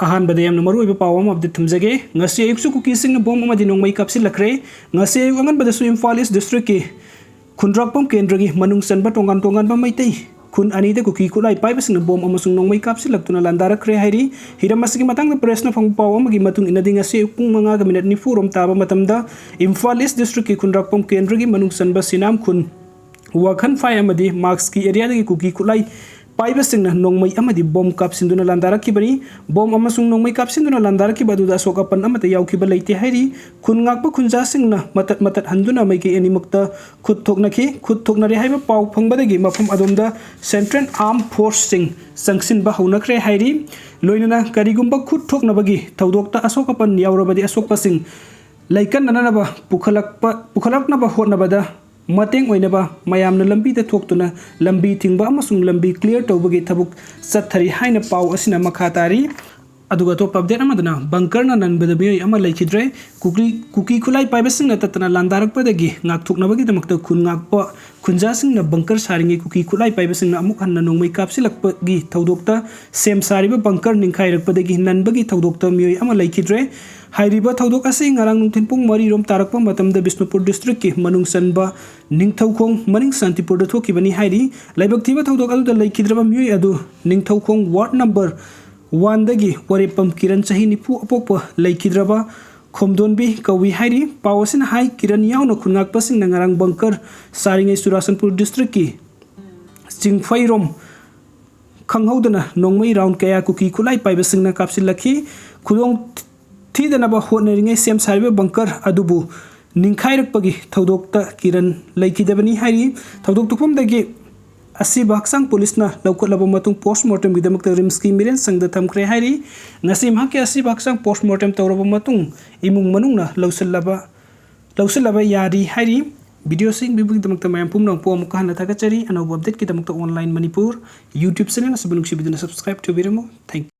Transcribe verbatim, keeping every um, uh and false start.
ꯑꯍꯥꯟꯕꯗ ꯌꯥꯝꯅ ꯃꯔꯨꯑꯣꯏꯕ ꯄꯥꯎ ꯑꯃ ꯑꯞꯗꯦꯠ ꯊꯝꯖꯒꯦ꯫ ꯉꯁꯤ ꯑꯌꯨꯛꯁꯨ ꯀꯨꯀꯤꯁꯤꯡꯅ ꯕꯣꯝ ꯑꯃꯗꯤ ꯅꯣꯡꯃꯩ ꯀꯥꯞꯁꯤꯜꯂꯛꯈ꯭ꯔꯦ꯫ ꯉꯁꯤ ꯑꯌꯨꯛ ꯑꯉꯟꯕꯗꯁꯨ ꯏꯝꯐꯥꯜ ꯏꯁ ꯗꯤꯁꯇ꯭ꯔꯤꯛꯀꯤ ꯈꯨꯟꯗ꯭ꯔꯥꯛꯄꯝ ꯀꯦꯟꯗ꯭ꯔꯒꯤ ꯃꯅꯨꯡ ꯆꯟꯕ ꯇꯣꯉꯥꯟ ꯇꯣꯉꯥꯟꯕ ꯃꯩꯇꯩ ꯈꯨꯟ ꯑꯅꯤꯗ ꯀꯨꯀꯤ ꯈꯨꯠꯂꯥꯏ ꯄꯥꯏꯕꯁꯤꯡꯅ ꯕꯣꯝ ꯑꯃꯁꯨꯡ ꯅꯣꯡꯃꯩ ꯀꯥꯞꯁꯤꯜꯂꯛꯇꯨꯅ ꯂꯥꯟꯗꯥꯔꯛꯈ꯭ꯔꯦ ꯍꯥꯏꯔꯤ꯫ ꯍꯤꯔꯝ ꯑꯁꯤꯒꯤ ꯃꯇꯥꯡꯗ ꯄ꯭ꯔꯦꯁꯅ ꯐꯪꯕ ꯄꯥꯎ ꯑꯃꯒꯤ ꯃꯇꯨꯡ ꯏꯟꯅꯗꯤ, ꯉꯁꯤ ꯑꯌꯨꯛ ꯄꯨꯡ ꯃꯉꯥꯒ ꯃꯤꯅꯠ ꯅꯤꯐꯨ ꯔꯣꯝ ꯇꯥꯕ ꯃꯇꯝꯗ ꯏꯝꯐꯥꯜ ꯏꯁ ꯗꯤꯁꯇ꯭ꯔꯤꯛꯀꯤ ꯈꯨꯟꯗ꯭ꯔꯥꯛꯄꯝ ꯀꯦꯟꯗ꯭ꯔꯒꯤ ꯃꯅꯨꯡ ꯆꯟꯕ ꯁꯤꯅꯥꯝ ꯈꯨꯟ ꯋꯥꯈꯟꯐꯥꯏ ꯑꯃꯗꯤ ꯃꯥꯛꯁꯀꯤ ꯑꯦꯔꯤꯌꯥꯗꯒꯤ ꯀꯨꯀꯤ ꯈꯨꯠꯂꯥꯏ ꯄꯥꯏꯕꯁꯤꯡꯅ ꯅꯣꯡꯃꯩ ꯑꯃꯗꯤ ꯕꯣꯝ ꯀꯥꯞꯁꯤꯟꯗꯨꯅ ꯂꯥꯟꯗꯥꯔꯛꯈꯤꯕꯅꯤ꯫ ꯕꯣꯝ ꯑꯃꯁꯨꯡ ꯅꯣꯡꯃꯩ ꯀꯥꯞꯁꯤꯟꯗꯨꯅ ꯂꯥꯟꯗꯥꯔꯛꯈꯤꯕ ꯑꯗꯨꯗ ꯑꯁꯣꯛ ꯑꯄꯟ ꯑꯃꯠꯇ ꯌꯥꯎꯈꯤꯕ ꯂꯩꯇꯦ ꯍꯥꯏꯔꯤ꯫ ꯈꯨꯟ ꯉꯥꯛꯄ ꯈꯨꯟꯖꯥꯁꯤꯡꯅ ꯃꯇꯠ ꯃꯇꯠ ꯍꯟꯗꯨꯅ ꯃꯥꯏꯀꯩ ꯑꯅꯤꯃꯛꯇ ꯈꯨꯠ ꯊꯣꯛꯅꯈꯤ꯫ ꯈꯨꯠ ꯊꯣꯛꯅꯔꯦ ꯍꯥꯏꯕ ꯄꯥꯎ ꯐꯪꯕꯗꯒꯤ ꯃꯐꯝ ꯑꯗꯣꯝꯗ ꯁꯦꯟꯇ꯭ꯔꯦꯜ ꯑꯥꯔꯝ ꯐꯣꯔꯁꯁꯤꯡ ꯆꯪꯁꯤꯟꯕ ꯍꯧꯅꯈ꯭ꯔꯦ ꯍꯥꯏꯔꯤ꯫ ꯂꯣꯏꯅꯅ ꯀꯔꯤꯒꯨꯝꯕ ꯈꯨꯠ ꯊꯣꯛꯅꯕꯒꯤ ꯊꯧꯗꯣꯛꯇ ꯑꯁꯣꯛ ꯑꯄꯟ ꯌꯥꯎꯔꯕꯗꯤ ꯑꯁꯣꯛꯄꯁꯤꯡ ꯂꯩꯀꯠꯅꯅꯕ ꯄꯨꯈꯠꯂꯛꯄ, ꯄꯨꯈꯠꯂꯛꯅꯕ ꯍꯣꯠꯅꯕꯗ ꯃꯇꯦꯡ ꯑꯣꯏꯅꯕ ꯃꯌꯥꯝꯅ ꯂꯝꯕꯤꯗ ꯊꯣꯛꯇꯨꯅ ꯂꯝꯕꯤ ꯊꯤꯡꯕ ꯑꯃꯁꯨꯡ ꯂꯝꯕꯤ ꯀ꯭ꯂꯤꯌꯔ ꯇꯧꯕꯒꯤ ꯊꯕꯛ ꯆꯠꯊꯔꯤ ꯍꯥꯏꯅ ꯄꯥꯎ ꯑꯁꯤꯅ ꯃꯈꯥ ꯇꯥꯔꯤ꯫ ꯑꯗꯨꯒ ꯑꯇꯣꯞꯄ ꯑꯞꯗꯦꯠ ꯑꯃꯗꯅ ꯕꯪꯀꯔꯅ ꯅꯟꯕꯗ ꯃꯤꯑꯣꯏ ꯑꯃ ꯂꯩꯈꯤꯗ꯭ꯔꯦ꯫ ꯀꯨꯀꯤ, ꯀꯨꯀꯤ ꯈꯨꯠꯂꯥꯏ ꯄꯥꯏꯕꯁꯤꯡꯅ ꯇꯠꯇꯅ ꯂꯥꯟꯗꯥꯔꯛꯄꯗꯒꯤ ꯉꯥꯛꯊꯣꯛꯅꯕꯒꯤꯗꯃꯛꯇ ꯈꯨꯟ ꯉꯥꯛꯄ ꯈꯨꯟꯖꯥꯁꯤꯡꯅ ꯕꯪꯀꯔ ꯁꯥꯔꯤꯉꯩ ꯀꯨꯀꯤ ꯈꯨꯠꯂꯥꯏ ꯄꯥꯏꯕꯁꯤꯡꯅ ꯑꯃꯨꯛ ꯍꯟꯅ ꯅꯣꯡꯃꯩ ꯀꯥꯞꯁꯤꯜꯂꯛꯄꯒꯤ ꯊꯧꯗꯣꯛꯇ ꯁꯦꯝ ꯁꯥꯔꯤꯕ ꯕꯪꯀꯔ ꯅꯤꯡꯈꯥꯏꯔꯛꯄꯗꯒꯤ ꯅꯟꯕꯒꯤ ꯊꯧꯗꯣꯛꯇ ꯃꯤꯑꯣꯏ ꯑꯃ ꯂꯩꯈꯤꯗ꯭ꯔꯦ꯫ ꯍꯥꯏꯔꯤꯕ ꯊꯧꯗꯣꯛ ꯑꯁꯤ ꯉꯔꯥꯡ ꯅꯨꯡꯊꯤꯜ ꯄꯨꯡ ꯃꯔꯤ ꯔꯣꯝ ꯇꯥꯔꯛꯄ ꯃꯇꯝꯗ ꯕꯤꯁꯅꯨꯄꯨꯔ ꯗꯤꯁꯇ꯭ꯔꯤꯛꯀꯤ ꯃꯅꯨꯡ ꯆꯟꯕ ꯅꯤꯡꯊꯧꯈꯣꯡ ꯃꯅꯤꯡ ꯁꯥꯟꯇꯤꯄꯨꯔꯗ ꯊꯣꯛꯈꯤꯕꯅꯤ ꯍꯥꯏꯔꯤ꯫ ꯂꯥꯏꯕꯛ ꯊꯤꯕ ꯊꯧꯗꯣꯛ ꯑꯗꯨꯗ ꯂꯩꯈꯤꯗ꯭ꯔꯕ ꯃꯤꯑꯣꯏ ꯑꯗꯨ ꯅꯤꯡꯊꯧꯈꯣꯡ ꯋꯥꯔꯗ ꯅꯝꯕꯔ ꯋꯥꯟꯗꯒꯤ ꯋꯥꯔꯦꯞꯄꯝ ꯀꯤꯔꯟ, ꯆꯍꯤ ꯅꯤꯐꯨ ꯑꯄꯣꯛꯄ, ꯂꯩꯈꯤꯗ꯭ꯔꯕ ꯈꯣꯝꯗꯣꯟꯕꯤ ꯀꯧꯏ ꯍꯥꯏꯔꯤ꯫ ꯄꯥꯎ ꯑꯁꯤꯅ ꯍꯥꯏ, ꯀꯤꯔꯟ ꯌꯥꯎꯅ ꯈꯨꯟꯉꯥꯛꯄꯁꯤꯡꯅ ꯉꯔꯥꯡ ꯕꯪꯀꯔ ꯁꯥꯔꯤꯉꯩ ꯆꯨꯔꯥꯆꯥꯟꯄꯨꯔ ꯗꯤꯁꯇ꯭ꯔꯤꯛꯀꯤ ꯆꯤꯡꯐꯩꯔꯣꯝ ꯈꯪꯍꯧꯗꯅ ꯅꯣꯡꯃꯩ ꯔꯥꯎꯟ ꯀꯌꯥ ꯀꯨꯀꯤ ꯈꯨꯠꯂꯥꯏ ꯄꯥꯏꯕꯁꯤꯡꯅ ꯀꯥꯞꯁꯤꯜꯂꯛꯈꯤ꯫ ꯈꯨꯗꯣꯡ ꯊꯤꯗꯅꯕ ꯍꯣꯠꯅꯔꯤꯉꯩ ꯁꯦꯝ ꯁꯥꯔꯤꯕ ꯕꯪꯀꯔ ꯑꯗꯨꯕꯨ ꯅꯤꯡꯈꯥꯏꯔꯛꯄꯒꯤ ꯊꯧꯗꯣꯛꯇ ꯀꯤꯔꯟ ꯂꯩꯈꯤꯗꯕꯅꯤ ꯍꯥꯏꯔꯤ꯫ ꯊꯧꯗꯣꯛ ꯊꯣꯛꯐꯝꯗꯒꯤ ꯑꯁꯤꯕ ꯍꯛꯆꯥꯡ ꯄꯨꯂꯤꯁꯅ ꯂꯧꯈꯠꯂꯕ ꯃꯇꯨꯡ ꯄꯣꯁꯃꯣꯔꯇꯦꯝꯒꯤꯗꯃꯛꯇ ꯔꯤꯝꯁꯀꯤ ꯃꯤꯔꯦꯟ ꯁꯪꯗ ꯊꯝꯈ꯭ꯔꯦ ꯍꯥꯏꯔꯤ꯫ ꯉꯁꯤ ꯃꯍꯥꯛꯀꯤ ꯑꯁꯤꯕ ꯍꯛꯆꯥꯡ ꯄꯣꯁꯃꯣꯔꯇꯦꯝ ꯇꯧꯔꯕ ꯃꯇꯨꯡ ꯏꯃꯨꯡ ꯃꯅꯨꯡꯅ ꯂꯧꯁꯤꯜꯂꯕ, ꯂꯧꯁꯤꯜꯂꯕ ꯌꯥꯔꯤ ꯍꯥꯏꯔꯤ꯫ ꯚꯤꯗꯤꯑꯣꯁꯤ ꯌꯦꯡꯕꯤꯕꯒꯤꯗꯃꯛꯇ ꯃꯌꯥꯝ ꯄꯨꯝꯅꯃꯛꯄꯨ ꯑꯃꯨꯛꯀ ꯍꯟꯅ ꯊꯥꯒꯠꯆꯔꯤ꯫ ꯑꯅꯧꯕ ꯑꯞꯗꯦꯠꯀꯤꯗꯃꯛꯇ ꯑꯣꯟꯂꯥꯏꯟ ꯃꯅꯤꯄꯨꯔ YouTube ꯆꯦꯅꯦꯜ ꯑꯁꯤꯕꯨ ꯅꯨꯡꯁꯤꯕꯤꯗꯨꯅ ꯁꯕꯁꯀ꯭ꯔꯥꯏꯕ ꯇꯧꯕꯤꯔꯝꯃꯨ꯫ Thank you꯫